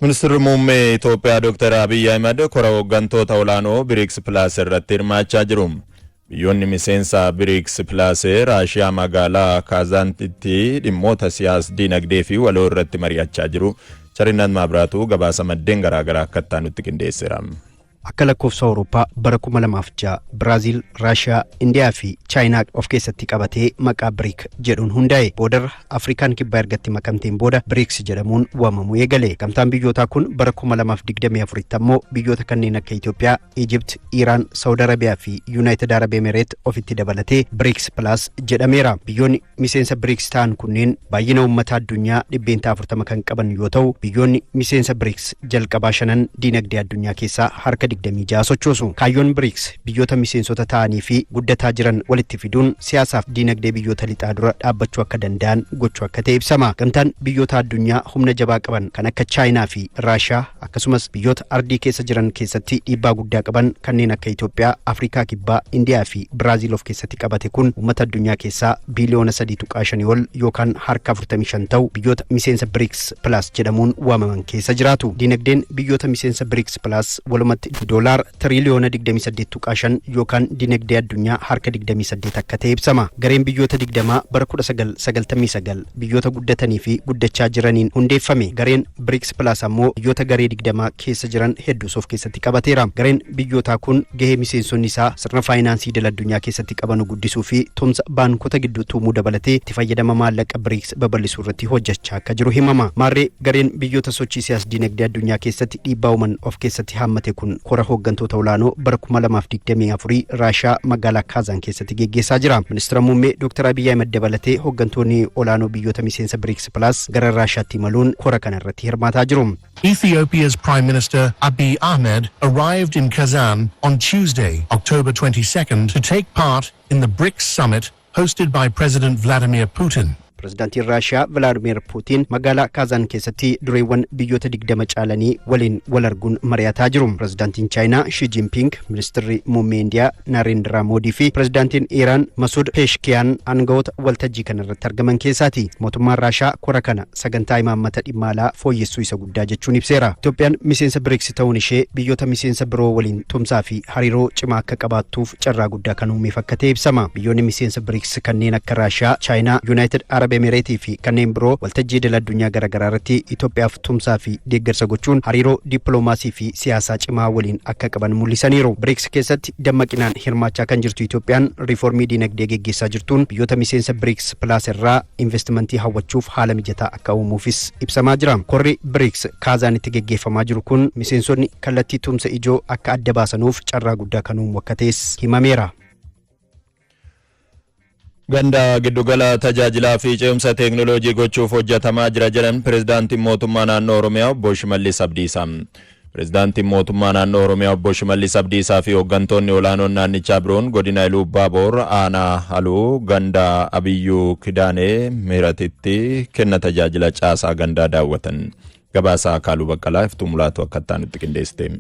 Ministeerri muummee Itoophiyaa Dr. Abiyyi Ahimad kora hooggantoota olaanoo BRICS Plus irratti hirmaachaa jiru. Biyyoonni miseensa BRICS Plus Raashiyaa magaalaa Kaazaantitti dhimmoota siyaas dinagdee fi waloo irratti mari'achaa jiru. Charinnat Maabiraatu gabaasa maddeen garaagaraa akka nutti qindeesseera. Akka lakkoofsa Awurooppaa bara 2006 Biraaziil, Raashiyaa, Indiyaa fi Chaayinaa of keessatti qabatee maqaa BRIC jedhuun hundaa'e. Boodarra Afrikaan Kibbaa ergatti makamteen booda BRICS jedhamuun waamamuu eegale. Gamtaan biyyootaa kun bara 2024tti ammoo biyyoota kanneen akka Itoophiyaa, Ijipt, Iiraan, Saawud Arabiyaa fi Yuunaayitid Arab Emireet ofitti dabalatee BRICS Plus jedhameera. Biyyoonni miseensa BRICS ta'an kunneen baay'ina uummata addunyaa 40% kan qaban yoo ta'u, biyyoonni miseensa BRICS jalqabaa shanan diinagdee addunyaa keessaa harka 26 sochoosu. Kaayyoon BRICS biyyoota miseensota ta'anii fi guddataa jiran walitti fiduun siyaasaaf diinagdee biyyoota lixaa dura dhaabbachuu akka danda'an gochuu akka ta'e ibsama. Gamtaan biyyoota addunyaa humna jabaa qaban kan akka Chaayinaa fi Raashiyaa, akkasumas biyyoota ardii keessa jiran keessatti dhiibbaa guddaa qaban kanneen akka Itoophiyaa, Afrikaa Kibbaa, Indiyaa fi Biraaziil of keessatti qabate kun, uummata addunyaa keessaa biiliyoona 3.5 ol yookaan harka 45 ta'u biyyoota miseensa BRICS Plus jedhamuun waamaman keessa jiraatu. Diinagdeen biyyoota miseensa BRICS Plus walumatti doolaar tiriliyoona 28.5 yookaan dinagdee addunyaa harka 28 akka ta'e ibsama. Gareen biyyoota 20 bara 1999 biyyoota guddatanii fi guddachaa jiraniin hundeeffame. Gareen BRICS Plus ammoo biyyoota garee 20 keessa jiran hedduus of keessatti qabateera. Gareen biyyootaa kun gahee miseensonni isaa sirna faayinaansii idil addunyaa keessatti qabanu guddisuu fi tumsa baankota gidduutti uumuu dabalatee itti fayyadama maallaqa BRICS babal'isuu irratti hojjechaa akka jiru himama. Maarree, gareen biyyoota sochii siyaas dinagdee addunyaa keessatti dhiibbaa uuman of keessatti haammate kun kora hooggantoota olaanoo bara 2024 Raashiyaa magaalaa Kaazaan keessatti geggeessaa jira. Ministeera muummee Dr. Abiyyi Ahimad dabalatee hooggantoonni olaanoo biyyoota miseensa BRICS Plus gara Raashiyaatti imaluun kora kana irratti hirmaataa jiru. Ethiopia's Prime Minister Abiy Ahmed arrived in Kazan on Tuesday, October 22nd, to take part in the BRICS summit hosted by President Vladimir Putin. Pirezidaantiin Raashiyaa Vilaadimir Puutiin magaalaa Kaazaan keessatti dureewwan biyyoota 20 caalanii waliin wal arguun mari'ataa jiru. Pirezidaantiin Chaayinaa Shi Jinping, ministeerri muummee Indiyaa Naarendraa Moodii fi pirezidaantiin Iiraan Masuud Peeshkiyaan aangawoota waltajjii kana irratti argaman keessaati. Mootummaan Raashiyaa kora kana sagantaa imaammata dhimma alaa fooyyessuu isa guddaa jechuun ibseera. Itoophiyaan miseensa BRICS ta'uun ishee biyyoota miseensa biroo waliin tumsaa fi hariiroo cimaa akka qabaattuuf carraa guddaa kan uumeef akka ta'e ibsama. Biyyoonni miseensa BRICS kanneen akka Raashiyaa, Chaayinaa, Yuunaayitid Arab Emireetii fi kanneen biroo waltajjii idil addunyaa garaagaraa irratti Itoophiyaaf tumsaa fi deeggarsa gochuun hariiroo dippiloomaasii fi siyaasaa cimaa waliin akka qaban mul'isaniiru. BRICS keessatti dammaqinaan hirmaachaa kan jirtu Itoophiyaan riiformii diinagdee geggeessaa jirtuun biyyoota miseensa BRICS Plus irraa investimentii hawwachuuf haala mijataa akka uumuufis ibsamaa jira. Korri BRICS Kaazaanitti geggeeffamaa jiru kun miseensonni kallattii tumsa ijoo akka adda baasanuuf carraa guddaa kan uumu akka ta'es himameera. Ganda giddugala tajaajilaa fi ce'umsa teeknooloojii gochuuf hojjetamaa jira jedhan pirezidaantiin mootummaa naannoo Oromiyaa obbo Shimallis Abdiisaa. Pirezidaantiin mootummaa naannoo Oromiyaa obbo Shimallis Abdiisaa fi hooggantoonni olaanoon naannichaa biroon godina Iluu Abbaaboor aanaa Haluu ganda Abiyyuu Kidaanee Mihratitti kenna tajaajila caasaa gandaa daawwatan. Gabaasaa Akaaluu Baqqalaa Iftuu Mulaatu akka nutti qindeessite.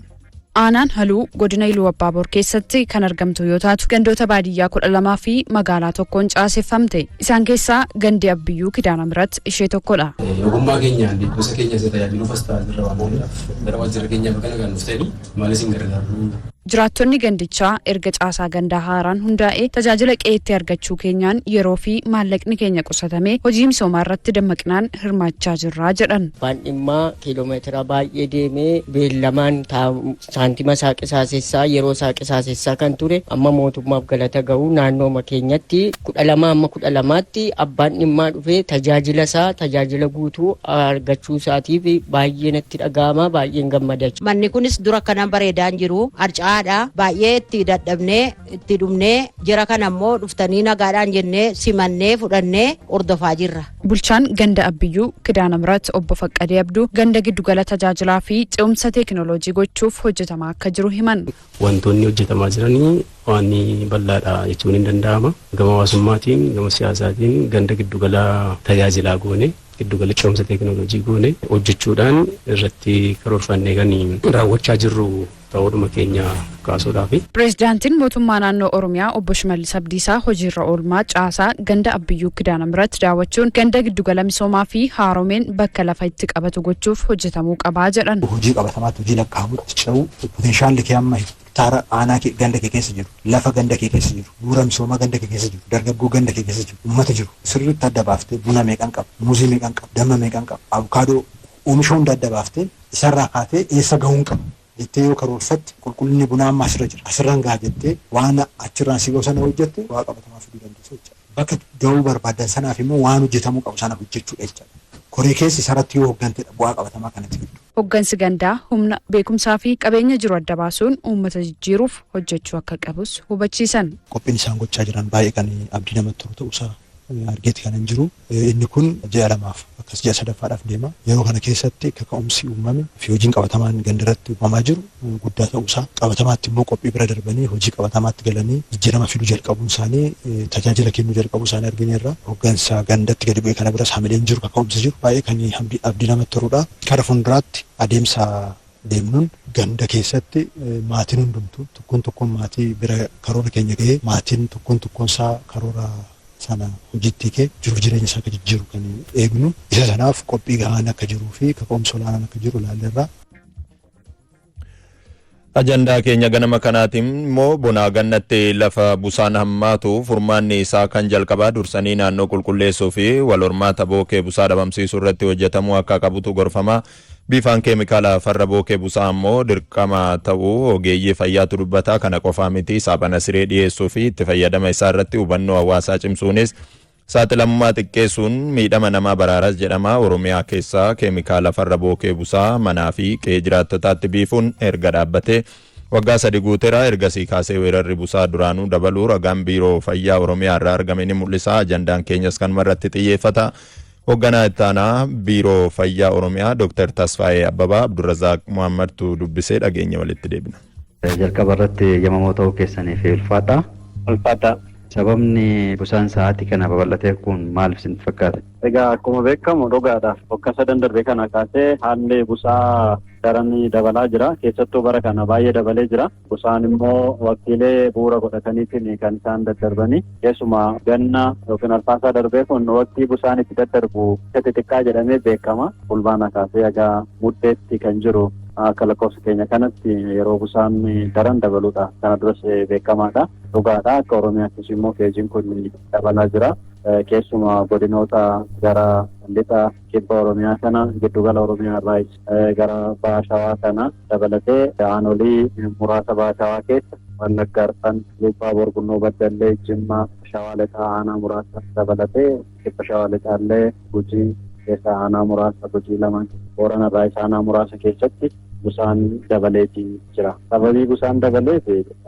Aanaan Haluu godina Iluu Abbaaboor keessatti kan argamtu yoo taatu, gandoota baadiyyaa 12 fi magaalaa tokkoon caaseffamte. Isaan keessaa gandi Abbiyyuu Kidaana Mirat ishee tokkodha. Ogummaa keenyaan gosa keenya isa tajaajiluuf as ta'aa jirra waan ta'eef, gara waajjira keenyaa bakka nagaan nuuf ta'anii maal isin gargaaru? Jiraattonni gandichaa erga caasaa gandaa haaraan hundaa'ee tajaajila qe'eetti argachuu keenyaan yeroo fi maallaqni keenya qusatamee hojii misoomaa irratti dammaqinaan hirmaachaa jirraa jedhan. Abbaan dhimmaa kiiloomeetira baay'ee deemee beellamaan saantima isaa qisaasessaa, yeroo isaa qisaasessaa kan ture, amma mootummaaf galata ga'u, naannooma keenyatti 12 amma 12tti abbaan dhimmaa dhufee tajaajila isaa, tajaajila guutuu argachuu isaatiif baay'ee natti dhaga'ama, baay'een gammada. Manni kunis dura akkana bareedaan jiru, harcaadha. Baay'ee itti dadhabnee itti dhumnee jira. Kana immoo dhuftanii nagaadhaan jennee simannee fudhannee hordofaa jirra. Bulchaan ganda Abbiyyuu Kidaana Mirat obbo Faqqadee Abduu ganda giddugala tajaajilaa fi ce'umsa teekinooloojii gochuuf hojjetamaa akka jiru himan. Wantoonni hojjetamaa jiranii waan bal'aadha jechuun hin danda'ama. Gama hawaasummaatiin, gama siyaasaatiin ganda giddugala tajaajilaa goone, giddugala ce'umsa teekinooloojii goone hojjechuudhaan irratti karoorfannee kan raawwachaa jirru Ta'uudhuma keenya kaasuudhaafi. Pireezidaantiin mootummaa naannoo Oromiyaa obbo Shimallis Abdiisaa hojiirra oolmaa caasaa ganda Abbiyyuu Kidaana daawwachuun ganda giddugala misoomaa fi haaromeen bakka lafa itti qabatu gochuuf hojjetamuu qabaa jedhan. Hojii qabatamaatti, hojii lakkaa'amutti ce'uu, potentialli kee amma hektaara aanaa kee, ganda kee keessa jiru, lafa ganda kee keessa jiru, bu'uura misoomaa ganda kee keessa jiru, dargaggoo ganda kee keessa jiru, uummata jiru sirriitti adda baaftee, buna meeqan qaba, muuzii meeqan qaba, damma meeqan qaba, abukaadoo, oomisha hunda adda baaftee, isarraa kaatee eessa gahuun qaba jettee yoo karoorfatte, qulqullinni bunaa amma asirra jira, asirraan gaha jettee waan achirraan si ga'u sana hojjette, waa qabatamaa fiduu dandeessa jechuudha. Bakka gahuu barbaadan sanaaf immoo waan hojjetamuu qabu sana hojjechuudha jechuudha. Koree keessi isarratti yoo hooggantedha bu'aa qabatamaa kanatti fiddu. Hoggansi gandaa humna, beekumsaa fi qabeenya jiru adda baasuun uummata jijjiiruuf hojjechuu akka qabus hubachiisan. Qophiin isaan gochaa jiran baay'ee kan abdii namatti tolu ta'uusaa argeeti kan hin jiru. Inni kun ji'a 2f akkas ji'a sadaffaadhaaf deema. Yeroo kana keessatti kaka'umsi uumame fi hojiin qabatamaan gandarratti uumamaa jiru guddaa ta'uusaa, qabatamaatti immoo qophii bira darbanii hojii qabatamaatti galanii jijjiirama fiduu jalqabuun isaanii, tajaajila kennuu jalqabuu isaanii argineerra. Hoggansa gandatti gadi bu'ee kana biras hamileen jiru, kaka'umsi jiru baay'ee kan abdii namatti toludha. Kara fuulduraatti adeemsa deemnuun ganda keessatti maatiin hundumtuu, tokkoon tokkoon maatii bira karoora keenya gahee, maatiin tokkoon tokkoon isaa karoora sana hojiitti hiikee jiruuf jireenya isaa akka jijjiiru kan eegnu, isa sanaaf qophii gahaan akka jiruu fi kaka'umsa olaanaan akka jiru ilaalleerra. Ajandaa keenya ganama kanaatiin immoo, bonaa gannatti lafa busaan hammaatu furmaanni isaa kan jalqabaa dursanii naannoo qulqulleessuu fi wal hormaata bookee busaa dhabamsiisuu irratti hojjetamuu akka qabutu gorfama. Biifaan keemikaala farra bookee busaa immoo dirqama ta'uu ogeeyyii fayyaatu dubbata. Kana qofaa miti, saaphana siree dhiyeessuu fi itti fayyadama isaa irratti hubannoo hawaasaa cimsuunis saaxilamummaa xiqqeessuun miidhama namaa baraaras jedhama. Oromiyaa keessaa keemikaala farra bookee busaa manaa fi qe'ee jiraattotaatti biifuun erga dhaabbatee waggaa 3 guuteera. Ergasii kaasee weerarri busaa duraanuu dabaluu ragaan Biiroo Fayyaa Oromiyaa irraa argame ni mul'isa. Ajandaan keenyas kanuma irratti xiyyeeffata. Hoogganaa ittaanaa Biiroo Fayyaa Oromiyaa Dr. Tasfaayee Abbabaa Abdurrazaaq Muhammadtu dubbisee, dhageenya walitti deebina. Jalqaba irratti yamamoo ta'uu keessanii fi ulfaadha. Ulfaadha. Sababni busaan sa'aatii kana babal'atee kun maaliif isinitti fakkaata? Egaa akkuma beekamu, dhugaadha. Waggaa sadan darbe kana kaasee haalli busaa daran dabalaa jira. Keessattuu bara kana baay'ee dabalee jira. Busaan immoo waqtiilee bu'uura godhataniitiin kan isaan daddarbanii. Keessumaa ganna yookiin alfaasaa darbee kun waqtii busaan itti daddarbu isa xixiqqaa jedhamee beekama. Fulbaana kaasee haga Muddeetti kan jiru akka lakkoofsa keenya kanatti yeroo busaan daran dabaludha. Kana duras beekamaadha. Dhugaadha. Akka Oromiyaattis immoo caseiin kun dabalaa jira. Keessumaa godinoota gara lixa kibba Oromiyaa kana, giddugala Oromiyaa irraa gara baha Shawaa kana dabalatee, aanolii muraasa baha Shawaa keessa, Wallagga Arfan, Iluu Bunnoo Baddallee, Jimmaa, Shawaa Lixaa aanaa muraasa dabalatee, kibba Shawaa Lixaallee Gujii keessa aanaa muraasa, Gujii lamaan, Boorana irraa aanaa muraasa keessatti busaan dabaleetii jira. Sababii busaan dabaleef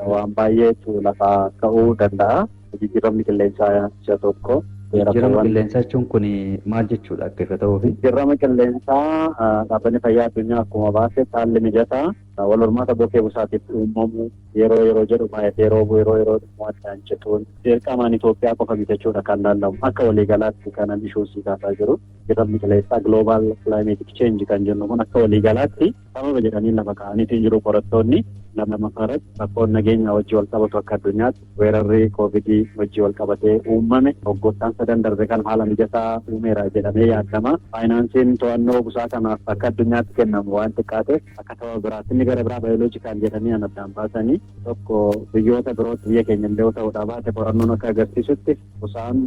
waan baay'eetu lafaa ka'uu danda'a. Jijjiiramni qilleensaa isa tokko. Jijjiirama qilleensaa jechuun kun maal jechuudha akka ifa ta'uufi? Jijjiirama qilleensaa, Dhaabbanni Fayyaa Addunyaa akkuma baase, haalli mijataa wal hormaata bokee busaatiif uumamu yeroo yeroo jedhu baay'atee roobu, yeroo yeroo immoo addaan cituun, dirqamaan Itoophiyaa qofa miti jechuudha kan laallamu, akka waliigalaatti kanan issuesii kaasaa jiru. Jijjiiramni qilleensaa, global climatic change kan jennu kun, akka waliigalaatti sababa jedhanii lafa kaa'aniitiin jiru qorattoonni. Lammaffaa irratti rakkoon nageenya wajjin wal qabatu, akka addunyaatti weerarri koovidii wajjin wal qabatee uumame waggoottan sadan darbe kan haala mijataa uumeera jedhamee yaadama. Faayinaansiin to'annoo busaa kanaaf akka addunyaatti kennamu waan xiqqaateef akka sababa biraatti. Inni gara biraa biological jedhanii an addaan baasanii tokko, biyyoota birootti, biyya keenya illee ta'uudhaa baate, qorannoon akka agarsiisutti busaan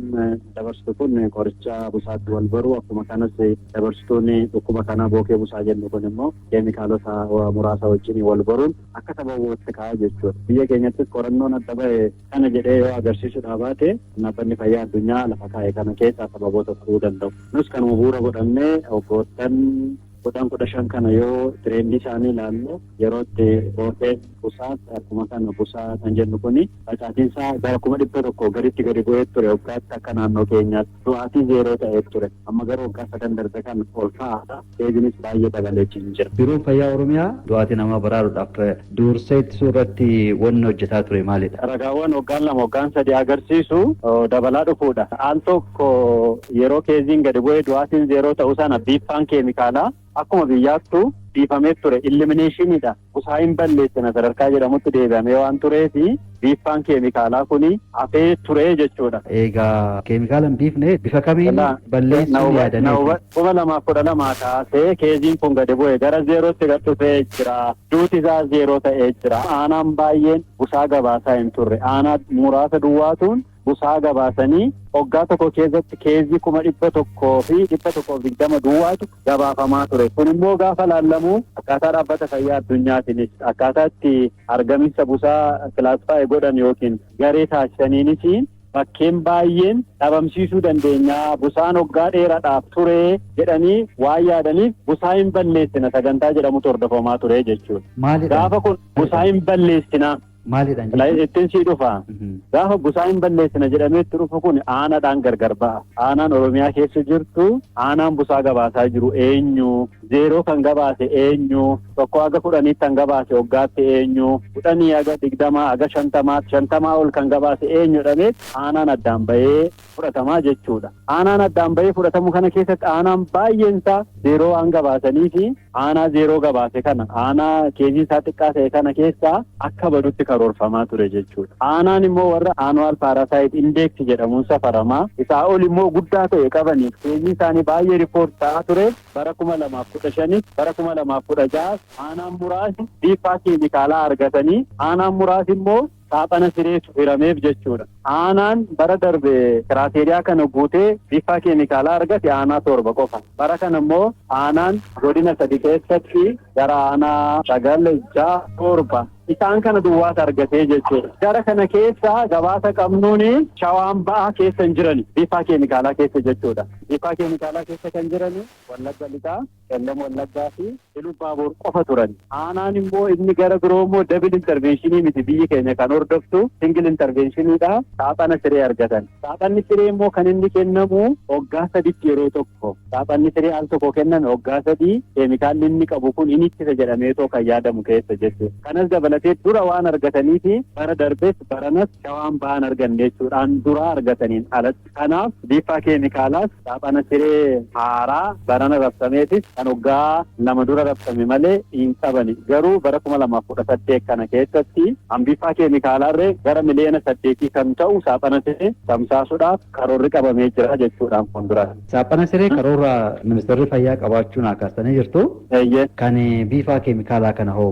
dabarsitu kun qoricha busaatti wal baruu, akkuma kanas dabarsituun dhukkuba kana bookee busaa jennu kun immoo keemikaalota muraasa wajjin wal baruun akka sababootti ka'a jechuudha. Biyya keenyattis qorannoon adda bahe kana jedhee yoo agarsiisuudhaa baate, Dhaabbanni Fayyaa Addunyaa lafa kaa'e kana keessaa sababoota ta'uu danda'u. Nus kanuma bu'uura godhannee waggoottan 10, 15 kana yoo trendii isaanii ilaallu, yeroo itti bookeen busaa, akkuma kana busaa kan jennu kuni, facaatiinsaa gara 100,000 gaditti gadi bu'ee ture waggaatti akka naannoo keenyaatti, du'aatii zeeroo ta'ee ture. Amma garuu waggaa sadan darbe kan ol ka'aadha. Caseiinis baay'ee dabalee jira. Biiroon Fayyaa Oromiyaa du'aatii namaa baraaruudhaaf dursee ittisuu irratti wanni hojjetaa ture maalidha? Ragaawwan waggaan 2, waggaan 3 agarsiisu dabalaa dhufuudha. Al tokko yeroo caseiin gadi bu'ee du'aatiin zeeroo ta'uu sana, biiffaan keemikaalaa akkuma biyyaattu Biifamee ture, eliminationiidha. Busaa hin balleessina sadarkaa jedhamutti deebi'amee waan tureefi biiffaan keemikaalaa kun hafee ture jechuudha. Egaa keemikaala hin biifne, bifa kamiin balleessuun yaadanii? 2012 kaasee caseiin kun gadi bu'e, gara zeerootti gad dhufee jira. Duuti isaa zeeroo ta'ee jira. Aanaan baay'een busaa gabaasaa hin turre. Aanaa muraasa duwwaatuun busaa gabaasanii waggaa tokko keessatti case 100,120 duwwaatu gabaafamaa ture. Kun immoo gaafa laallamu akkaataa Dhaabbata Fayyaa Addunyaatiinis, akkaataa itti argaminsa busaa classify godhan yookiin garee taasisaniinis, bakkeen baay'een dhabamsiisuu dandeenya, busaan waggaa dheeraadhaaf ture jedhanii waan yaadaniif, busaa hin balleessina sagantaa jedhamutu hordofamaa ture jechuudha. Maalidha? Gaafa kun busaa hin balleessina. Maalidhaan? Ittiin sii dhufa. Gaafa busaa hin balleessina jedhamee itti dhufu kun aanaadhaan gargar ba'a. Aanaan Oromiyaa keessa jirtu, aanaan busaa gabaasaa jiru eenyu? Zeeroo kan gabaase eenyu? 1 haga 10tti kan gabaase waggaatti eenyu? 10 haga 20, haga 50, 50 ol kan gabaase eenyu jedhamee aanaan addaan bahee fudhatamaa jechuudha. Aanaan addaan bahee fudhatamu kana keessatti aanaan baay'een isaa zeeroo waan gabaasanii fi aanaa zeeroo gabaase kana, aanaa caseii isaa xiqqaa ta'e kana keessaa akka badutti karoorfamaa ture jechuudha. Aanaan immoo warra annual parasite index jedhamuun safaramaa isaa ol immoo guddaa ta'e qabaniif caseii isaanii baay'ee report ta'aa ture. Bara 2015, bara 2016 aanaan muraasni biiffaa keemikaalaa argatanii, aanaan muraasni immoo saaphana sireetu hirameef jechuudha. Aanaan bara darbe criteria kana guutee biiffaa keemikaalaa argate aanaa torba qofa. Bara kana immoo aanaan godina sadi keessatti gara aanaa sagal, ja'a, torba isaan kana duwwaata argatee jechuudha. Gara kana keessa gabaasa qabnuuni Shawaan Ba'aa keessa hin jirani biiffaa keemikaalaa keessa jechuudha. Biiffaa keemikaalaa keessa kan jirani Wallagga Lixaa, Qellem Wallaggaa fi Iluu Baaboor qofa turan. Aanaan immoo inni gara biroo immoo double interventionii miti, biyyi keenya kan hordoftu single interventioniidha. Saaphana siree argatan. Saaphanni siree immoo kan inni kennamu waggaa 3tti yeroo tokko. Saaphanni siree al tokko kenname waggaa 3 keemikaalli inni qabu kun inni ittisa jedhameetoo kan yaadamu keessa jechuudha. Kanas dabalatee dura waan argatanii fi bara darbes baranas Shawaan Ba'an arganne jechuudhaan dura argataniin alatti. Kanaaf biiffaa keemikaalaas saaphana siree haaraa barana rabsameefis kan waggaa 2 dura rabsame malee hin qabani. Garuu bara 2018 kana keessatti hambiiffaa keemikaalaarree gara miliyoona 8 kan ta'u saaphana siree tamsaasuudhaaf karoorri qabamee jira jechuudhaan fuuldura. Saaphana siree karoora Ministeerri Fayyaa qabaachuun kaastanii jirtu. Kan biifaa keemikaalaa kana hoo?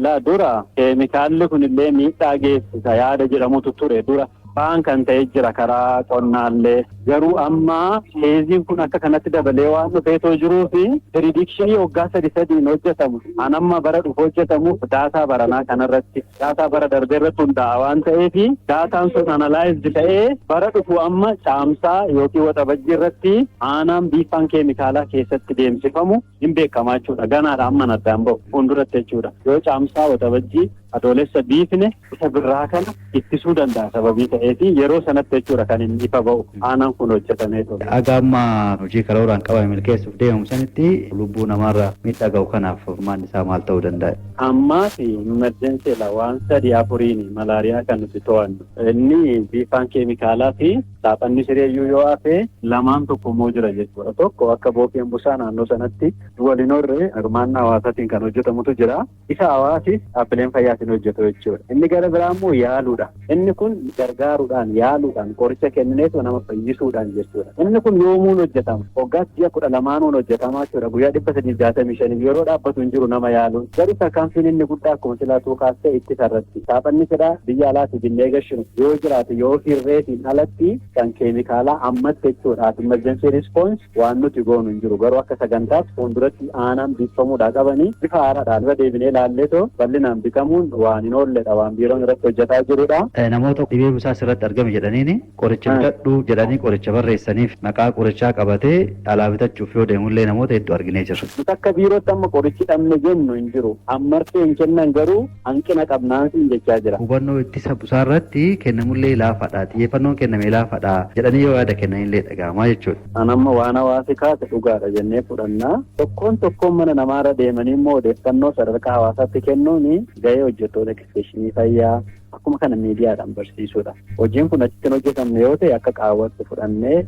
La, dura keemikaalli kunillee miidhaa geessisa yaada jedhamutu ture dura. Ba'aan kan ta'e jira karaa qonnaallee, garuu amma caseiin kun akka kanatti dabalee waan dhufeetoo jiruu fi predictionii waggaa sadi sadiin hojjetamu an amma bara dhufu hojjetamuuf data baranaa kanarratti, data bara darbee irratti hundaa'a waan ta'eef, dataan sun analyzed ta'ee bara dhufu amma Caamsaa yookiin Waxabajjii irratti aanaan biifaan keemikaalaa keessatti deemsifamu hin beekamaa jechuudha. Ganaadha, amma addaan bahu fuulduratti jechuudha. Yoo Caamsaa, Waxabajjii, Adoolessa biifne isa birraa kana ittisuu danda'a sababii ta'eefi yeroo sanatti jechuudha kan inni ifa ba'u aanaan kun hojjetamee ture. Haga amma hojii karooraan qabame milkeessuuf deemamu sanitti lubbuu namaarra miidhaa ga'u kanaaf furmaanni isaa maal ta'uu danda'a? Ammaaf emergency la waan sadii afuriin malaariyaa kan nuti to'annu. Inni biifaan keemikaalaa fi saaphanni sireeyyuu yoo hafe, lamaan tokko immoo jira jechuudha. Tokko akka bookeen busaa naannoo sanatti waliin horre hirmaannaa hawaasaatiin kan hojjetamutu jira. Isa hawaasis dhaabbileen fayyaatiin hojjetu jechuudha. Inni gara biraa immoo yaaluudha. Inni kun gargaaruudhaan, yaaluudhaan, qoricha kennineetu nama fayyisuudhaan jechuudha. Inni kun yoomuun hojjetama? Waggaatti ji'a 12nuun hojjetamaa jechuudha. Guyyaa 365 yeroo dhaabbatu hin jiru nama yaaluun. Garuu tarkaanfiin inni guddaa akkuma silaatuu kaastee ittisa irratti. Saaphanni siraa biyya alaatii binnee gashinu yoo jiraate yoo hirreetiin alatti kan keemikaalaa ammatti jechuudha. Emergency response waan nuti goonu hin jiru. Garuu akka sagantaatti fuulduratti aanaan biifamuudhaa qabanii bifa haaraadhaan irra deebinee ilaalleetoo bal'inaan bitamuun waan hin oolledha, waan biiroon irratti hojjetaa jirudha. Namoota dhibee busaa sirratti argame jedhaniini qoricha bitadhu jedhanii qoricha barreessaniif maqaa qorichaa qabatee alaa bitachuuf yoo deemullee namoota hedduu arginee jirra. Nuti akka biirootti amma qorichi dhabne jennu hin jiru. Ammartee hin kennan, garuu hanqina qabnaan jechaa jira. Hubannoo ittisa busaa irratti kennamullee laafaadha. Xiyyeeffannoon kenname laafaadha jedhanii yoo yaada kennanillee dhaga'amaa jechuudha. An amma waan hawaasi kaase dhugaadha jennee fudhannaa. Tokkoon tokkoon mana namaarra deemanii immoo odeeffannoo sadarkaa hawaasaatti kennuun gahee hojjettoota extensionii fayyaa akkuma Akkuma kana miidiyaadhaan barsiisuudha. Hojiin kun achitti hin hojjetamne yoo ta'e akka qaawwatti fudhannee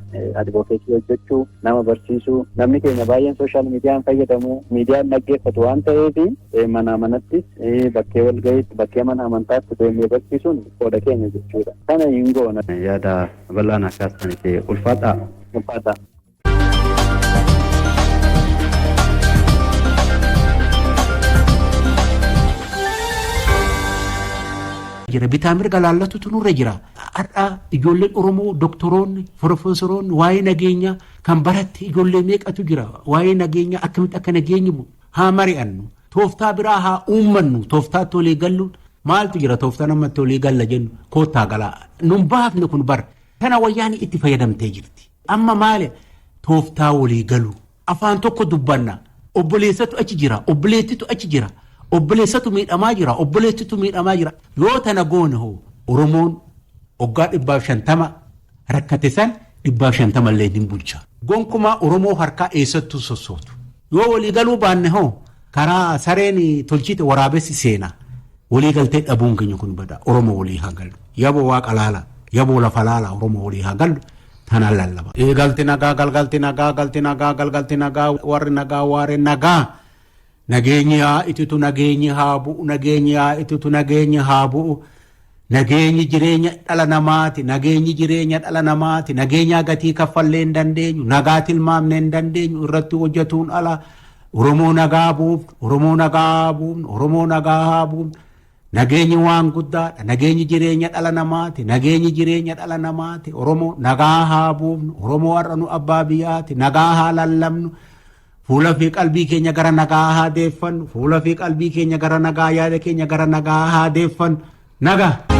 advocacy hojjechuu, nama barsiisuu, namni keenya baay'een social miidiyaan fayyadamu, miidiyaan dhaggeeffatu waan ta'eef, mana manattis, bakkee walga'iitti, bakkee mana amantaatti deemnee barsiisuun qooda keenya jechuudha. Kana hin goona. Yaada bal'aan akkaatanitti ulfaadhaa. Ulfaadhaa. Jira bitaa mirga laallatutu nurra jira. Har'a ijoolleen Oromoo doktoroonni, profeesoroonni waa'ee nageenyaa kan baratte ijoollee meeqatu jira? Waa'ee nageenyaa akkamitti akka nageenyi bu'u haa mari'annu. Tooftaa biraa haa uummannu. Tooftaatti walii galluun maaltu jira? Tooftaa namatti walii galla jennu koottaa galaa. Nun baafne kun bara. Kana wayyaan itti fayyadamtee jirti. Amma maali tooftaa walii galu? Afaan tokko dubbanna. Obboleessatu achi jira. Obboleettitu achi jira. Obboleessatu miidhamaa jira. Obboleettitu miidhamaa jira. Yoo tana goone hoo, Oromoon waggaa 150 rakkate san 150 illee hin bulcha. Gonkumaa Oromoo harkaa eessattuu sossootu. Yoo walii galuu baanne hoo, karaa sareen tolchite waraabessi seena. Walii galtee dhabuun keenya kun bada. Oromoo walii haa gallu. Yaboo waaqa laala. Yaboo lafa laala. Oromoo walii haa gallu. Tanaan lallaba. Galti nagaa, galgalti nagaa, galti nagaa, galgalti nagaa, warri nagaa waaree nagaa. Nageenyi haa ititu, nageenyi haa bu'u, nageenyi haa ititu, nageenyi haa bu'u. Nageenyi jireenya dhala namaati, nageenyi jireenya dhala namaati, nageenyaa gatii kaffallee hin dandeenyu, nagaa tilmaamnee hin dandeenyu, irratti hojjetuun ala. Oromoo nagaa buufnu, Oromoo nagaa buufnu, Oromoo nagaa haa buufnu. Nageenyi waan guddaadha. Nageenyi jireenya dhala namaati. Nageenyi jireenya dhala namaati. Oromoo nagaa haa buufnu. Oromoo har'a nu abbaa biyyaati. Nagaa haa lallabnu. Fuula fi qalbii keenya gara nagaa haa deeffannu. Fuula fi qalbii keenya gara nagaa, yaada keenya gara nagaa haa deeffannu. Nagaa.